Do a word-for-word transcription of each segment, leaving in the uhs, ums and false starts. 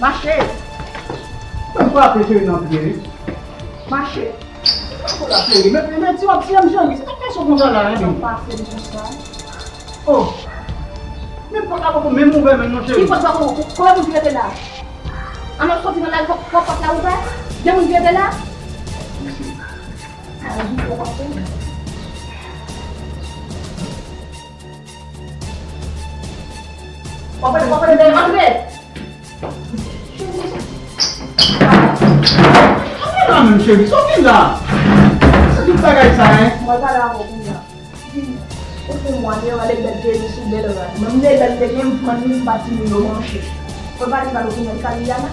Mache! Mwen frape cheri nan pye wi. Mache! Mwen frape la cheri. Men, men ti wap ti yam cheri. Se pa kesyon konsa la, hein. Sa pase m konsa. Oh! Men pòt la poko menm ouvè menm non cheri. Ki pòt poko? Konbyen moun ki rete la? An nou soti nan lari, pòt, pòt la ouvè? De moun ki rete la? Mesye. Sa vle di poko fini. Pòt la, pòt la, antre! Antre la menm cheri, sa w gen la? Se tout bagay sa, hein? Mwen pale avè w kounye a. Ou fè mwa deyò, ale bèl te sou bèl rad. Mwen m te bèl te gen, m pran li, m bati li yo manche. Mwen pale sa, nou konnen li ka li a la.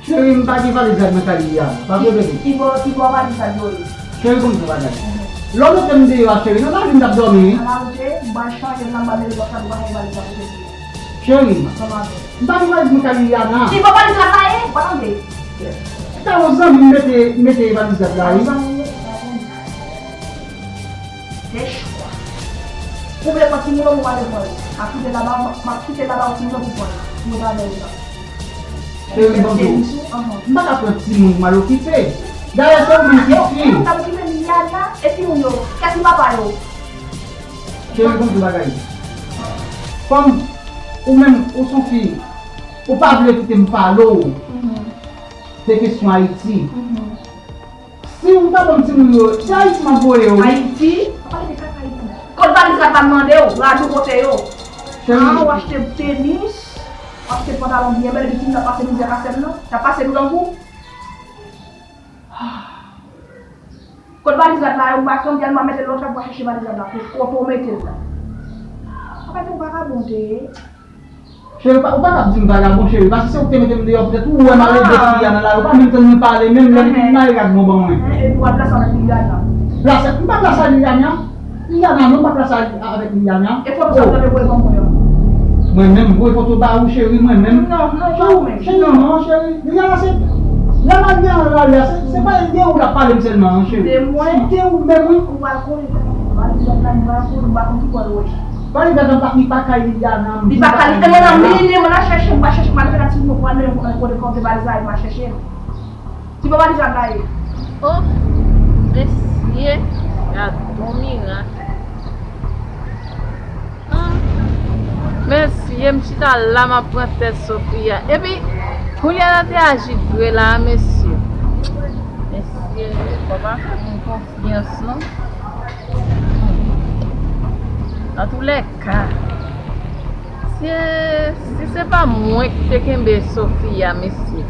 Cheri, m pa gen valiz rad mwen ka li a. Pa vle bebe. Ki bò, ki bò valiz rad yo ye? Cheri, konn fè bagay. Lè w mete m deyò a, cheri, nan lari m t ap dòmi wi. Ala ou te, m pral chanje m nan m pral mete lòt rad ou pa gen valiz rad ou te di. Cheri, m pa gen valiz mwen ka li a nan. Ki bò valiz rad la ye? Ou pa tande? Se ta yon zanmi m mete, mete valiz rad la wi. Zanmi m mete. Dechwa. Ou vle pran timoun ou pa vle pran l? M ap kite laba, m ap kite laba ou timoun ou pou pran l. Pou mwen pa vle l nan. Cheri, bon Dye. M pa ka pran timoun m al okipe. Dayè se ou menm ki fi. Ou ta okipe Liliana e timoun yo. Kiyès ki papa yo? Cheri, bon Dye bagay. Kòm ou menm, ou son fi, ou pa vle kite m pale w de kesyon Ayiti. Si ou ta ban m timoun yo, se Ayiti m ap voye yo wi. Ayiti? Pa pale de kaka Ayiti. Kot valiz rad la m mande w, rad ou kote yo? Cheri. Ah, ou achte tenis, ou achte pantalon byen bèl, epi timoun ap pase mizè ka sèl nan, y ap pase dou nan kou. Kot valiz rad la yo, m pa konn, m mete lòt rad, m pa chèche valiz rad la, pou kote w mete l la. Apa se yon vagabon te ye? Cheri, ou pa, ou pa kab di m vagabon, cheri, paske se ou ki te mete m deyò, petèt ou wè m al ede Liliana nan lari, ou pa menm tann mwen pale, menm lè m mare rad mwen ban mwen. Epi w al plase avèk Liliana? Plase, m pa plase ak Liliana. Liliana, non, m pa plase avèk Liliana. E foto sa w tande voye ban mwen an? Mwen menm voye foto ba ou, cheri, mwen menm. Non, non, pa ou menm. Cheri, non, cheri. Liliana, se, lè m al Liliana nan lari a, se, se pa de ou l ap pale m sèlman, non, cheri. De mwen? Se de ou menm, wi. Ou pral konnen, valiz rad la, m pral konnen, m pa konn ki bò l wote. Valiz rad la, li pa kay Liliana. Li pa kay Liliana, non, non, li, li, mwen al chèche, m pa chèche, m al fè la ti mwen, pou al mennen mwen kote, kote valiz la, m al chèche l. Ki bò valiz rad la ye? Oh, mesye, gad on mirak. Ah, mesye, m chita la, m ap pran tèt Sofia. Epi, Juliana te aji vre la, mesye. Mesye, fò pa fè moun konfyans, non. Antoulèka, si, si se pa mwen ki te kenbe Sofia, mesye,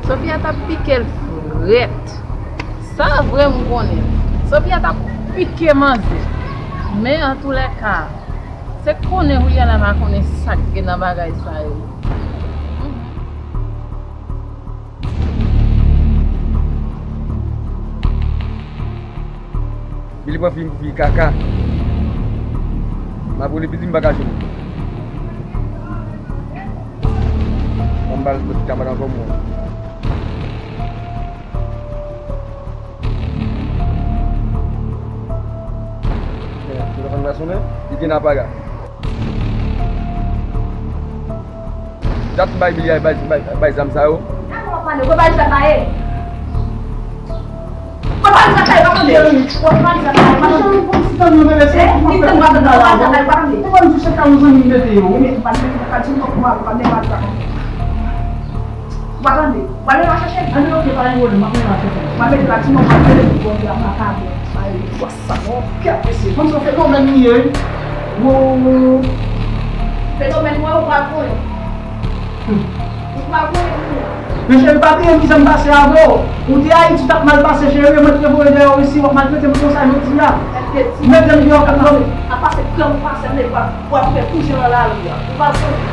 Sofia t ap pike l frèt. Sa vre m konnen. Sofia t ap pike manzè. Men antoulèka, se konnen Juliana pa konnen sa k gen nan bagay sa yo. Billy pran fi m pou fi kaka. M ap rele Billy, m pa ka jwenn li. Ban m ba l lòt kamera ankò m wè. Telefòn la sonnen, li gen apara. Dat m bay Billy a, bay, bay, bay zam sa yo. Sa w ap pale? Kote valiz rad la ye? Kote valiz rad la ye? Pa tande. Kote valiz rad la ye? Pa tande. Eh, li tann pa tann nan valiz rad la ye, pa tande. Ou pa di se ka yon zanmi m mete yo. Ou pa di, ou pa di, ou pa di, ou pa di. Ou pa tande. Ou pa vle m al chèche l? Ann, ok, pa gen pwoblèm, m ap mennen l al chèche l. Ou pa mete la, sinon, ou pa mete l pou Bondye a, m pa ka byen. Sa e, sa non. Kèt mesye, konn se yon fenomèn li ye wi. Wo, wo, wo, wo. Fenomèn mwen, ou pral konnen. Ou pral konnen kounye a. Men cheri, pa bliye m kijan m pase avè w. Ou te Ayiti, t ap mal pase, cheri, e mwen ki te voye w deyò isi, w ap maltrete m konsa jodi a. Mete m deyò, kòm apa se kran ou pase, m te pral W ap fè kouzen nan lari a. Ou pa konnen.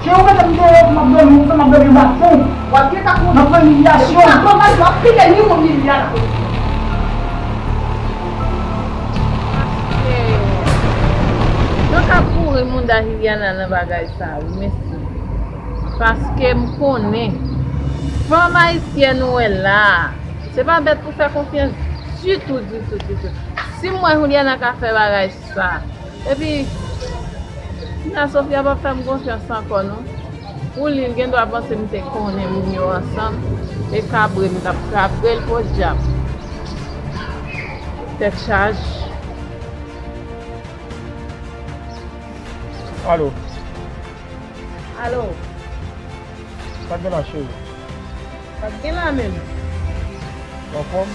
Cheri, ou mete m deyò pou m ap dòmi, ou fè m ap dòmi anba pon. W ap gentan konnen. M ap pran imilyasyon. Ou pa konn w ap pike ni moun Liliana. Paske yo ka kouri mouda Liliana nan bagay sa wi, mesye. Paske m konnen fanm ayisyèn ou wè la a, se pa bèt pou fè konfyans ditou, ditou, ditou. Si m wè Juliana ka fè bagay sa. Epi, Tina Sofia p ap fè m konfyans ankò, non. Pou li, l gen dwa panse m te konnen moun yo ansanm. E kabre m t ap kabre l, podyab. Tèt chaje. Alo. Alo. Sa k gen la, cheri? Sa k gen la menm? Ou anfòm?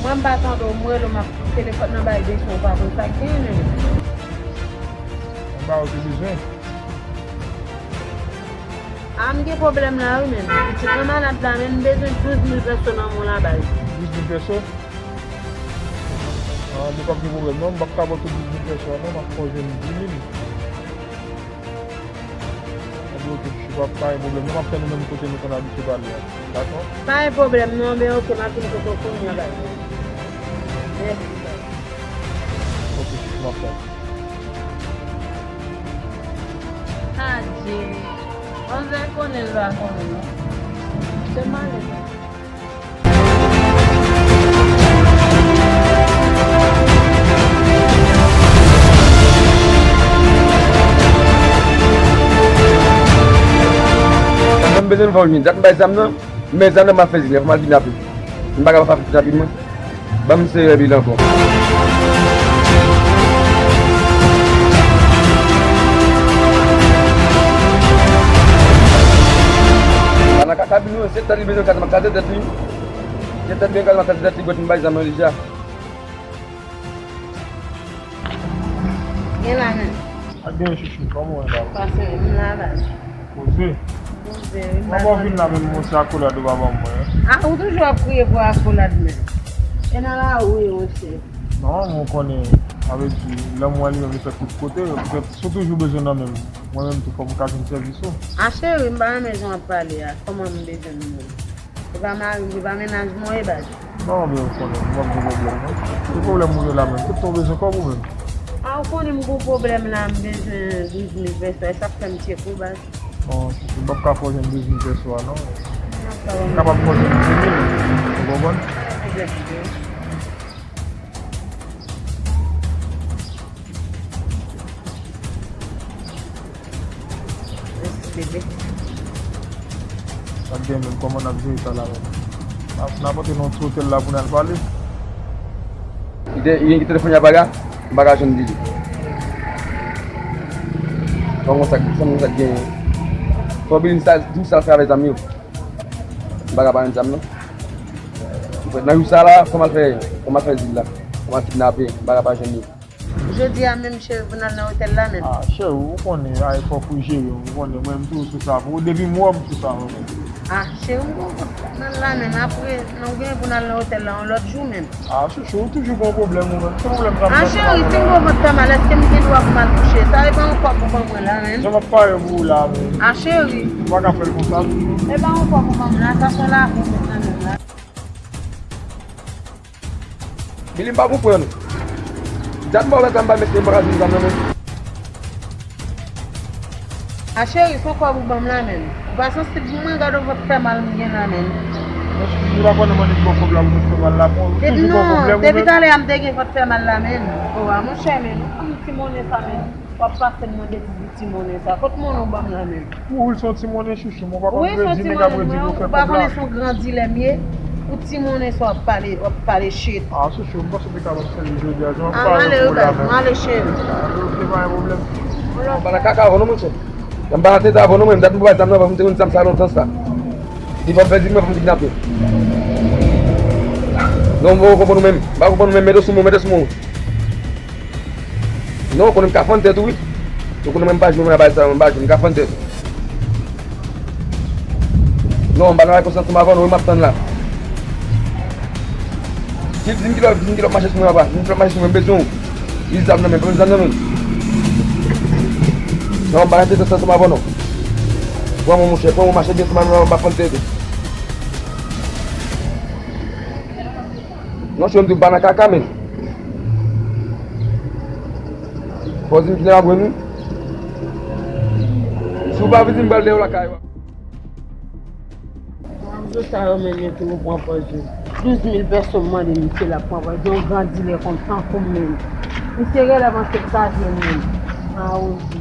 Mwen m pa tande w, m rele w, m ap telefòn nan bay bezwen w pa konn sa k gen menm. Mwen ba ou te bezwen. A m gen pwoblèm la wi menm. Pitit mwen malad la menm, m bezwen douz mil pèso nan men w la baz. Douz mil pèso? Ah, nou p ap gen pwoblèm non, m p ap ka ba w tout douz mil pèso a non, m ap fè w jwenn dis mil. Epi oke, chouchou, pa, pa gen pwoblèm non, m ap tann ou menm kote nou konn abitye pale a. Dakò? Pa gen pwoblèm non, men oke, m ap vin kote w kounye a baz. Mèsi baz. Oke, chouchou, m ap tann. Adje. Manzè konnen l pa konnen non. Se malè. Sa m bezwen fè w jwenn. Dat m bay zam nan, men zam nan m ap fè diznèf, m al kidnape. M pa ka pa fè kidnape mwen. Ban m serye bil ankò. Sa nan kaka bil mwen, se tèt li bezwen kraze, m ap kraze tèt li. Se tèt li bezwen kraze, m ap kraze tèt li, gwèt m bay zam nan deja. Gen la menm. Ak gen chouchou, kòman w ye la? Pase m la baz. Poze. Poze wi. Mwen bon vin la menm, mwen se akolad ou pa ban mwen. A ou toujou ap kriye pou akolad menm. E nan lari w ye monchè. Non, mwen konnen, sa vle di, lanmou an li menm li fèt tout kote, petèt si w toujou bezwen nan men m, mwen menm tou fò m ka jwenn sèvis ou. A cheri, m pa renmen jan w ap pale a, kòman m bezwen nan men w? Se pa mari m, se pa mennaj mwen w ye baz. Non, men ou konnen, m p ap gen pwoblèm non. Ki pwoblèm ou gen la menm? Tout tan w bezwen kòb ou menm? A ou konnen m gon pwoblèm la, m bezwen douz mil pèso, e sa k fè m tcheke w baz. Bon, m p ap ka fè w jwenn douz mil pèso a non. M kapab fè w jwenn dis mil, ou konprann? Mèsi bebe. Sa k gen menm, kòman n ap jere sa la menm? N ap antre nan yon ti otèl la pou n al pale. Li te, li te telefone a Baga, m pa ka jwenn li. Fò m konn sa, fò m konn sa k genyen. Fò Bilin sa, di m sa l fè avèk zam yo. M pa ka pa jwenn zam non. Nan jou sa la, fò m al fè, fò m al fè zil la. Fò m al kidnape, m pa ka pa jwenn li. Jodi a menm cheri pou n al nan otèl la menm. Ah cheri, ou konnen a e fòk ou jere, ou konnen mwen menm toujou sou sa pou ou, depi m wè w m sou sa mwen menm. Ah cheri, m gon pwoblèm nan la menm, apre nou gen pou n al nan otèl la yon lòt jou menm. Ah chouchou, ou toujou gon pwoblèm ou menm, ki pwoblèm sa m gen? Ah cheri, si m gon vant fè mal, èske m gen dwa pou m al kouche? Sa e pa yon kòb ou ban mwen la menm. Jan m ap pare pou ou la menm. Ah cheri. Ou pa ka fè l konsa. E pa yon kòb ou ban m la, sa se yon lakou m nan menm la. Bilin pa konprann. Dat m ba w la zam pa mesye m pa ka jwenn zam nan men. A cheri, se yon kòb ou ban m la menm. Ou pa sansib pou mwen, gade yon vant fè mal m gen la menm. Li pa konnen mwen li t ba w kòb la pou vant fè mal la, bon, ou toujou gon pwoblèm ou menm. Depi talè a m te gen vant fè mal la menm. O a monchè menm, ou konn ti monnen sa menm. W ap pase m nan betiz pou ti monnen sa. Kot monnen w ban m la menm? Wi, se yon ti monnen chouchou, men w pa konn kredi nèg ap redi pou fè kòb la. Ou pa konnen se yon gran dilè m ye? Pou ti monnen sa w ap pale, w ap pale shit. Ah chouchou, m panse w te ka ban m sèvis jodi a, jan w ap pale pou la menm. M ale cheri. Ah ok, pa gen pwoblèm. Ou pa nan kaka avè w non monchè. Jan m pa nan tete avè w non mwen, dat m pa bay zam nan, m te konn zam sa lontan sa. Li fè m pèdi mwen, fè m kidnape. Non, m poko konprann ou menm. M pa konprann ou menm, mete sou mwen, mete sou mwen. Non, ou konnen m ka fann tèt ou wi. Ou konnen mwen m pa jwe nan bagay sa yo, m pa jwe, m ka fann tèt ou. Non, m pa nan bagay konsa ansanm avè w non, wi, m ap tann la. Di m kilè, di m kilè w ap mache sou mwen anba, di m kilè w ap mache sou mwen, m bezwen w. Di zam nan men, pran zam nan men. Non, m pa nan tèt ansanm avè w non. Pran mwen monchè, pran mwen mache byen ansanm avè w, m pa fann tèt ou. Non, cheri, m di w m pa nan kaka menm. Fò w di m kilè m ap jwenn ou. Si w pa vini, m pral dèyè w lakay ou. Manzè sa yo menm yo tou pran pòz yo. Douz mil pèso m mande misye l ap pran pòz yo. Yon gran dilè konn tankou m menm. Misye genlè panse l ka jwenn menm. Mawozo.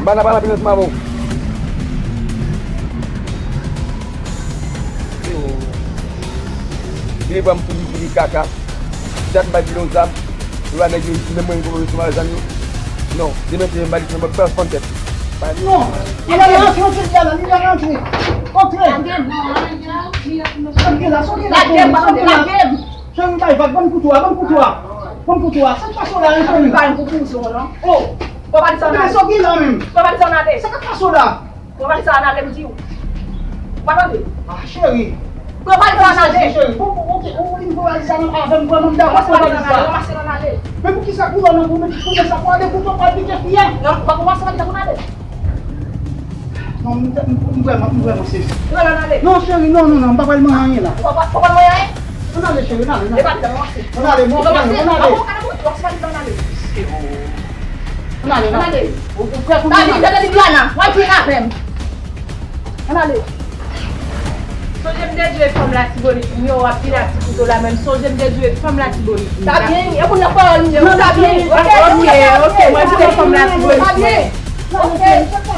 M pa nan pale anpil ansanm avè w. Vini pran m pou li, pou li kaka. Dat m bay vide yon zam. Yo la nèg yo, menm mwen, yo sou mare zam yo. Non, demen se m ba li, se m ba pèsonn tèt. Non, li va rantre, li va rantre. Antre. Antre la, soti la, soti la. Cheri, bay vag, ban m kouto a, ban m kouto a. Ban m kouto a. Sa k pase w la, cheri? Ou pa yon koutou, non? Oh. Pran valiz sa w ale. Sa k pase w la menm? Pran valiz sa w ale. Sa k ap pase w la? Pran valiz sa w ale, m di w. Ou pa tande? Ah, cheri. Pran valiz sa w ale. Cheri, bon, bon, ok, ou vin pran valiz sa menm avè m, vrèman, m dakò pran valiz sa. Ranmase l ale, ranmase l ale. Men poukisa pou w nan pou mete kote sa pou ale, pou w pa pike fi a? Non, ou pa pou ranmase valiz sa pou n ale. Non, m, m, m vrèman, m vrèman sezi. Pran l ale. Non, cheri, non, non, non, m pa pral manyen anyen la. Ou pa, ou pa pral manyen anyen? Ann ale, cheri, ann ale, ann ale. Ann ale, mwen, ann ale, ann ale. Ann ale, non. Ann ale. Ou, ou fè pou mwen. David, David, Diana, w ap vin avè m. Ann ale. Sonje m te dwe fanm Latibonit, m yo w ap vin ak ti kouto la menm. Sonje m te dwe fanm Latibonit. Sa byen, e pou nan pawòl m yo, sa byen. Ok, ok, ok, mwen vin fanm Latibonit. Sa byen. Ok.